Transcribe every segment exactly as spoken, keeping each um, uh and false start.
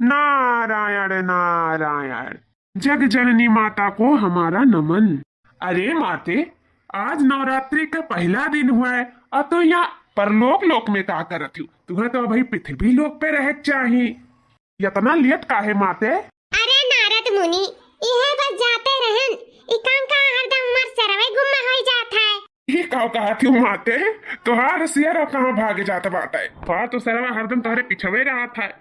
नारायण नारायण। जग जननी माता को हमारा नमन। अरे माते, आज नवरात्रि का पहला दिन हुआ है और तू यहाँ परलोक लोक में का करत हूँ? तुम्हें तो अभी पृथ्वी लोक पे रहे के चाही। इतना लेट काहे माते? अरे नारद मुनि, इहे बस जाते रहन, ई काम का हरदम हमार सरवे गुम्मा होई जात है। ई का कहत हूँ माते? तोहार सियरवा कहाँ भाग जात बाटे? तोहार तो सरवा हरदम तोहरे पिछवे रहत है।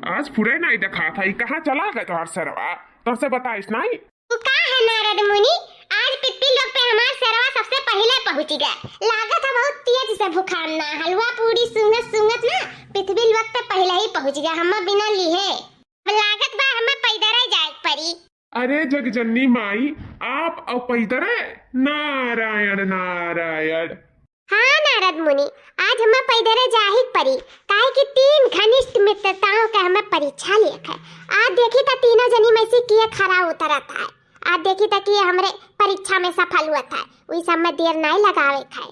आज फुरे नाई देखात है, ई कहाँ चला गए तोहार सरवा? तोहसे बताइस नाई? उ का है नारद मुनि, आज पृथ्वी लोक पे हमार सरवा सबसे पहिले पहुँच गए। लागत है बहुत तेज से भुखाम ना, हलवा पूड़ी सूंघत सूंघत ना पृथ्वी लोक पे पहिले ही पहुँच गए, हम्मा बिना लिहे। अब लागत बा हम्मा पैदरे जाए के पड़ी। अरे जगजननी माई, आप अउ पैदरे? नारायण नारायण। हाँ नारद मुनि, आज हम्मा पैदरे जाही के पड़ी, काहे कि तीन घनिष्ठ मित्रताओं का हम्मा परीक्षा लेक है। आज देखी त तीनों जनी में से किए खरा उतरत है। आज देखी त किए हमरे परीक्षा में सफल हुआ था, वही सब में देर नाई लगावे के है।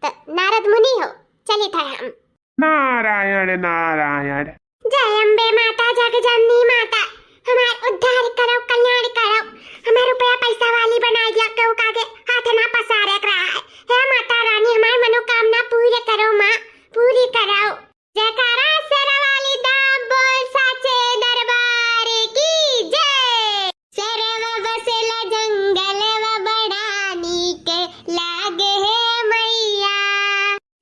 त नारद मुनि हो, चलित है हम। नारायण नारायण। जय अम्बे माता, जगजननी माता, हमार उद्धार करो, कल्याण करो, हमार रुपया पैसा वाली बनाई दिया, केहू का आगे हाथ ना पसारे के रहा है। हे माता रानी, हमार मनोकामना पूरी करो माँ, पूरी करो। जयकारा शेरा वाली दा बोल साचे दरबार की जय। शेरवा बसेला जंगलवा बड़ा नीक लागे हे मैया।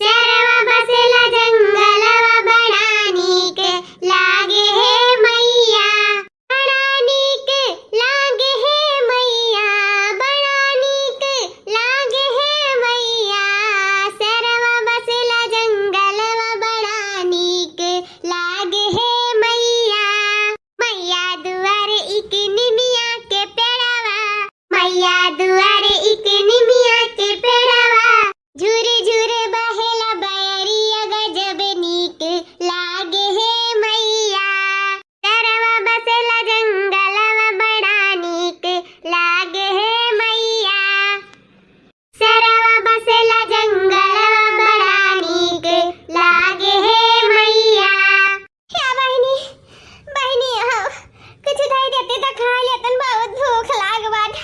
शेरवा बसेला जंगलवा बड़ा नीक लागे हे मैया। बड़ा नीक लागे हे मैया, बड़ा नीक लागे हे मैया। शेरवा बसेला जंगलवा बड़ा नीक लागे हे मैया। मैया दुआरे एक निमिया के पेड़वा, मैया दुआरे एक निमिया के पेड़वा, झुर झुर बहेला बयरिया गजब नीक लागे हे मैया। शेरवा बसेला जंगलवा बड़ा नीक लागे हे मैया। शेरवा बसेला जंगलवा बड़ा नीक लागे हे मैया। हे बहिनी, बहिनी हो, कुछ दे देती त खा लेतन, बहुत भूख लाग बाट।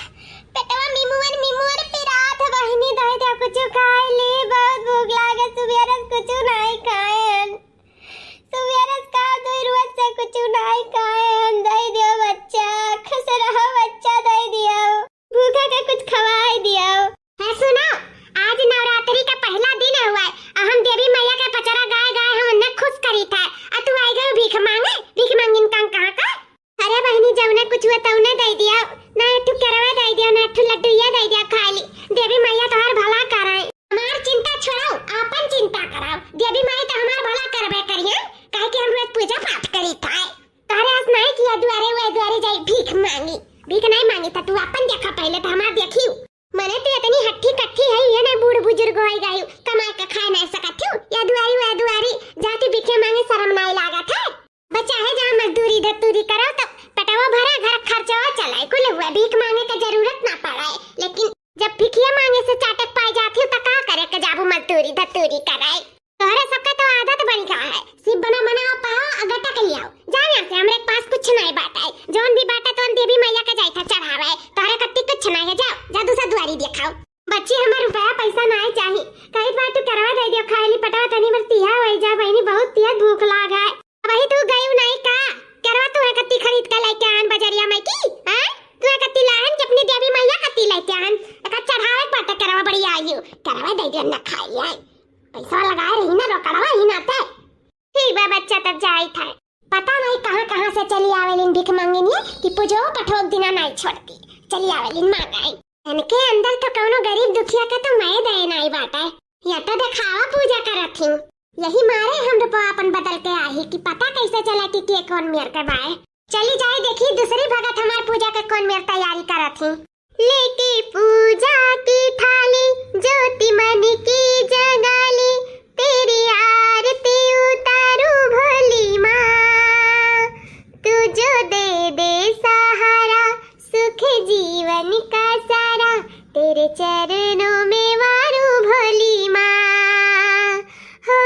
पेटवा मिमुअर मिमुअर पिरात है बहिनी, दे दे कुछ खाए ले, बहुत भूख लागे, सुबेरे से कुछ नाई खाए हन। सुबेरे से का दो रोज से कुछ नाई खाए हन, दे दियो बच्चा, खुश रहो बच्चा, दे दियो। भूखा के कुछ खवाई दियो। है सुनो, आज नवरात्रि का पहला दिन हुआ है, आ हम देवी मैया के पचरा गाए गाए हम उन्हें खुश करी था, आ तू आई गई भीख मांगे, भीख मांगिन कां कहाँ का? अरे बहिनी, जौने कुछ हुआ तौने दे दियो, ना एक ठो केरवा दे दियो, ना एक ठो लड्डू ये दे दियो खाली। देवी मैया तोहार भला कराए। हमार चिंता छोड़ो, आपन चिंता कराओ। देवी माई तो हमार भला करबे करिए, काहे कि हम रोज पूजा पाठ करी था। तोहरे आस नाई किया दुआरे वह दुआरे जाई भीख मांगी। भीख नाई मांगी था, तू आपन देखा पहले तो हमार देखियो। मने तू इतनी हट्ठी कट्ठी है, ये ना बूढ़ बुजुर्ग होई गई, कमाई के खाए नाई सकत हूँ। या दुआरी वह दुआरी जाती भीखे मांगे शर्म नाई लागत है। बच्चा है जहाँ मजदूरी धतूरी करो तो पेटवा भरा, घर खर्चवा चलाए, कुल हुआ, भीख मांगे के जरूरत ना पड़े। लेकिन जब भिखिया मांगे से चाटक पाई जाती हूँ तो का करे के जाबू मजदूरी धतूरी कराए। तोहरे सबका तो आदत बन गया है, सिर्फ बना बनाओ पाओ आ गटक लियाओ। जाओ यहाँ से, हमरे पास कुछ नाई बाटे, जौन भी बाटे तौन देवी मैया के जाई था चढ़ावे, तोहरे कत्ती कुछ नाई है, जाओ जा दूसरा दुआरी देखाओ। बच्ची, हमें रुपया पैसा नाई चाही, कही बात तू करवा दे दियो, खाए ली पटवा तनी बस तिया वही जा बहिनी, बहुत तिया भूख लाग है। वही तू गई नाई का? करवा तू है कत्ती खरीद के लेके आन बजरिया में की, हैं? तू है कत्ती लाहन कि अपनी देवी मैया कत्ती लेके आन, एक चढ़ावे के बाटे करवा बढ़िया आई, करवा दे दियो ना खाई आई। पैसा लगाए रही ना रोकड़वा ही नाते। ठीक बा बच्चा, तब जाई था। पता नहीं कहाँ कहाँ से चली आवेलिन भीख मांगिन ये कि पूजो पठोक दिना नहीं छोड़ती, चली आवेलिन मांगाई। इनके अंदर तो कौनो गरीब दुखिया का तो मैं दया नहीं बाटे। या तो दिखावा पूजा करत ही, यही मारे हम रुपवा अपन बदल के आही कि पता कैसे चला कि के कौन मेर के बाए। चली जाए देखी दूसरी भगत हमार पूजा के कौन मेर तैयारी करत ही। लेके पूजा की थाली, ज्योति मन की जगाली, तेरी आरती उतारूं भोली माँ। तू जो दे दे सहारा, सुख जीवन का सारा, तेरे चरणों में वारूं भोली माँ। हो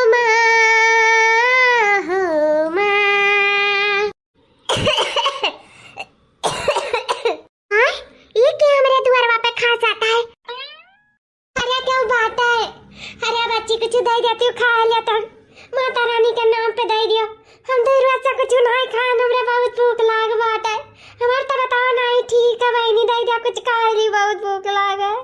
माँ, हो माँ। हाँ, ये क्या हमरे दुआरवा पे खाँसत है? अरे क्यों बात है? अरे बच्ची, कुछ दे देती हूँ, खा ले तुम। माता रानी के नाम पे दे दियो। हम तो रोज से कुछ नहीं खान, हमरे बहुत भूख लाग बाटे। हमार तो बताओ नहीं, ठीक है बहनी, दे दिया कुछ खा ली, बहुत भूख लाग है।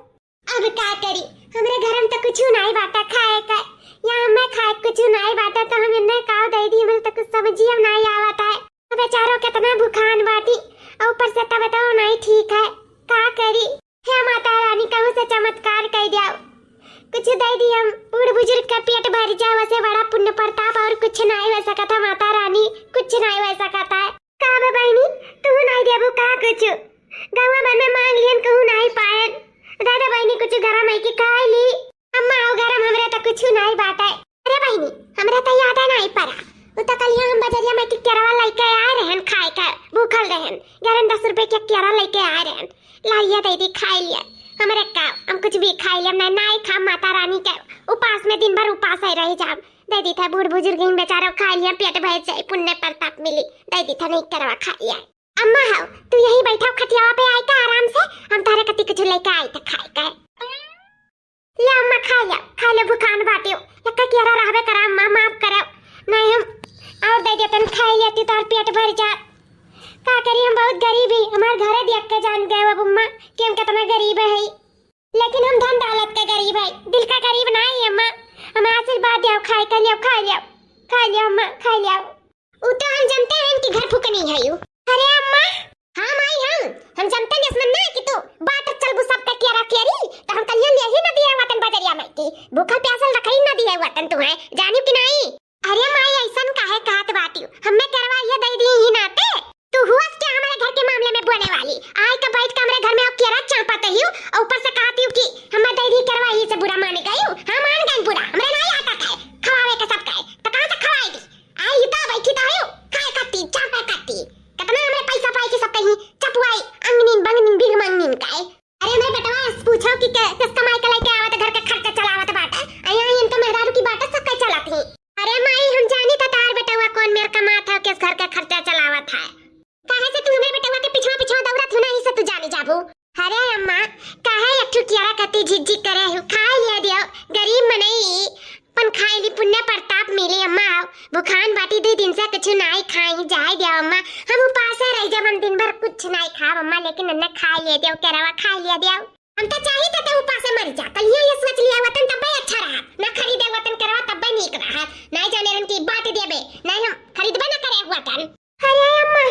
अब का करी, हमरे घर में तो कुछ नहीं बाटा खाए का, या हमें खाए कुछ नहीं बाटा, तो हम इन्हें का दे दी, हमें तो कुछ समझिए नहीं आवत है। बेचारो कितना भुखान बाटी, और ऊपर से तब तो नहीं ठीक है, का करी? हे माता रानी, कहूँ से चमत्कार कर दिया, कुछ दे दी हम, बूढ़ बुजुर्ग का पेट भर जाए, वैसे बड़ा पुण्य प्रताप और कुछ नहीं हो सकता है माता रानी, कुछ नहीं हो सकता है। का बा बहनी, तू नहीं देबू का कुछ? गौवा भर में मांग लियन, कहूँ नहीं पायन। दे दे बहनी, कुछ गरम है कि खा ली। अम्मा, आओ गरम, हमरे तो कुछ नहीं बाटे। अरे बहनी, हमरे तो याद है नहीं पड़ा। उ तो कल हम बजरिया में के केरवा लेके आए रहन, खाए के भूखल रहन। गरम दस रुपए के केरा लेके आए रहन। लाइए दे दी, खाई लिया। हमरे का, हम कुछ भी खाई लिया, नहीं, नहीं खा माता रानी के। उपास में दिन भर उपास है रह जाब। दे दी था बूढ़ बुजुर्ग ही बेचारा खाई लिया, पेट भर जाए, पुण्य प्रताप मिली। दे दी था नहीं केरवा खा लिया। अम्मा हो, तू यहीं बैठा खटियावा पे, आई का आराम से, हम तारे कति कुछ लेके आई तो खाए के। ले अम्मा, खा ले, खा ले, भुखान बाटे हो। यक्का केरा रहबे करा अम्मा, माफ करो। नहीं हम और दे देतन, खाई लेती, तार पेट भर जा। का करी, हम बहुत गरीब ही, हमार घरे देख के जान गए अब अम्मा कि हम कितना गरीब है। लेकिन हम धन दौलत के गरीब है, दिल का गरीब ना है अम्मा। हमें आशीर्वाद दियो, खाए के लियो, खा लियो, खा लियो अम्मा, खा लियो। उ तो हम जानते हैं कि घर फुकनी है यू। अरे अम्मा। हाँ माई, हम हम जानते हैं इसमें ना कि तू बाट चलबू सबका केरा केरी, तो हम कलियन यही न दिए वतन बजरिया में की भूखल प्यासल रखई न दिए वतन तुम्हें, जानियो कि नहीं? अरे माई, ऐसन काहे कहत बाटियो? हमें केरवा ये दे दी ही नाते। तू हुआ क्या हमारे घर के मामले में बोले वाली? आए का बैठ के हमारे घर में अब केरा चापत ही और ऊपर से कहती हूँ कि हमें दे दी केरवा, ही से बुरा मान गई हूँ। हाँ, मान गई बुरा, हमरे नहीं आता है खवावे के सब कहे, तो कहाँ से खवाए दी? आई इता बैठी तो है, खाए खाती, चापे खाती। कितना हमरे पैसा पाए के सब कहीं चपुआई, अंगनीन, बंगनीन, भीख मांगनीन का है। अरे हमरे बेटवा से पूछो कि के, किस कमाई के लेके आवत घर के खर्चा चलावत बाटे। आ यहाँ इनके मेहरारू की बाटे सब कहीं चलाती। अरे माई, हम जानी था तार बेटवा कौन मेर कमात है, किस घर के खर्चा चलावत है। काहे से तू हमरे बेटवा के पिछवा पिछवा दौड़त हो, नहीं से तू जानी जाबू। अरे अम्मा, काहे एक ठो कियारा कती झिझिक करे हो, खाए लिया दियो, गरीब मनई, अपन खाए ली पुण्य प्रताप मिली अम्मा। भुखान बाटी, दो दिन से कुछ नाई खाई, जाए दियो अम्मा, हम उपास रह जब हम दिन भर कुछ नाई खाब अम्मा, लेकिन अन्ने खाए लिया दियो, केरवा खाए लिया दियो। हम तो चाही था ते उपासे मर जा, कल ये, ये सोच लिया वतन तब्बे अच्छा रहा, ना खरीदे वतन केरवा तब्बे नीक रहा, ना जाने रन की बाट देबे, नहीं हम खरीदबे ना करे वतन। अरे अम्मा,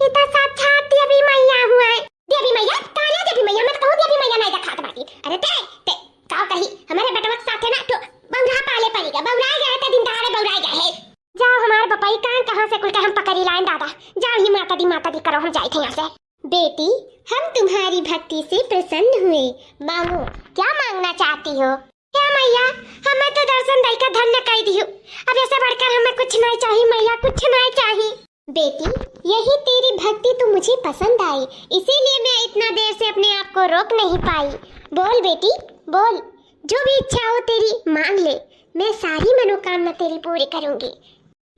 ई तो साक्षात देवी मैया हुआ है। देवी मैया? काले देवी मैया? मत कहू देवी मैया नहीं देखात बाटी। अरे ते, ते, का कही, हमारे बेटवा के साथे ना तो बौरा पाले पड़ी गया, बौरा गया तो दिन दहाड़े बौरा गया है। जाओ हमारे बपाई कान कहाँ से कुल के हम पकड़ी लाइन दादा। जाओ ही माता दी, माता दी करो, हम जाए थे यहाँ से। बेटी, हम तुम्हारी भक्ति से प्रसन्न हुए, मांगो, क्या मांगना चाहती हो? हे मैया, हमें तो दर्शन दई का धन्य कई दियो। अब ऐसे बढ़कर हमें कुछ नहीं चाहिए मैया, कुछ नहीं चाहिए। बेटी, यही तेरी भक्ति तो मुझे पसंद आई, इसीलिए मैं इतना देर से अपने आप को रोक नहीं पाई। बोल बेटी, बोल, जो भी इच्छा हो तेरी मांग ले, मैं सारी मनोकामना तेरी पूरी करूंगी।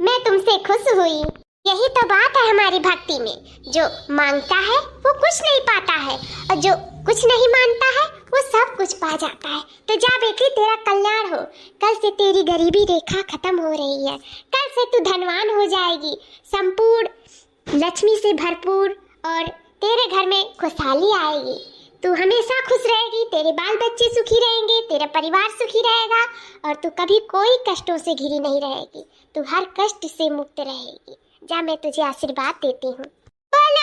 मैं तुमसे खुश हुई। यही तो बात है हमारी भक्ति में, जो मांगता है वो कुछ नहीं पाता है, और जो कुछ नहीं मानता है वो सब कुछ पा जाता है। तो जा बेटी, तेरा कल्याण हो, कल से तेरी गरीबी रेखा खत्म हो रही है, कल से तू धनवान हो जाएगी, संपूर्ण लक्ष्मी से भरपूर, और तेरे घर में खुशहाली आएगी। तू हमेशा खुश रहेगी, तेरे बाल बच्चे सुखी रहेंगे, तेरा परिवार सुखी रहेगा, और तू कभी कोई कष्टों से घिरी नहीं रहेगी, तू हर कष्ट से मुक्त रहेगी। जा, मैं तुझे आशीर्वाद देती हूँ। बोल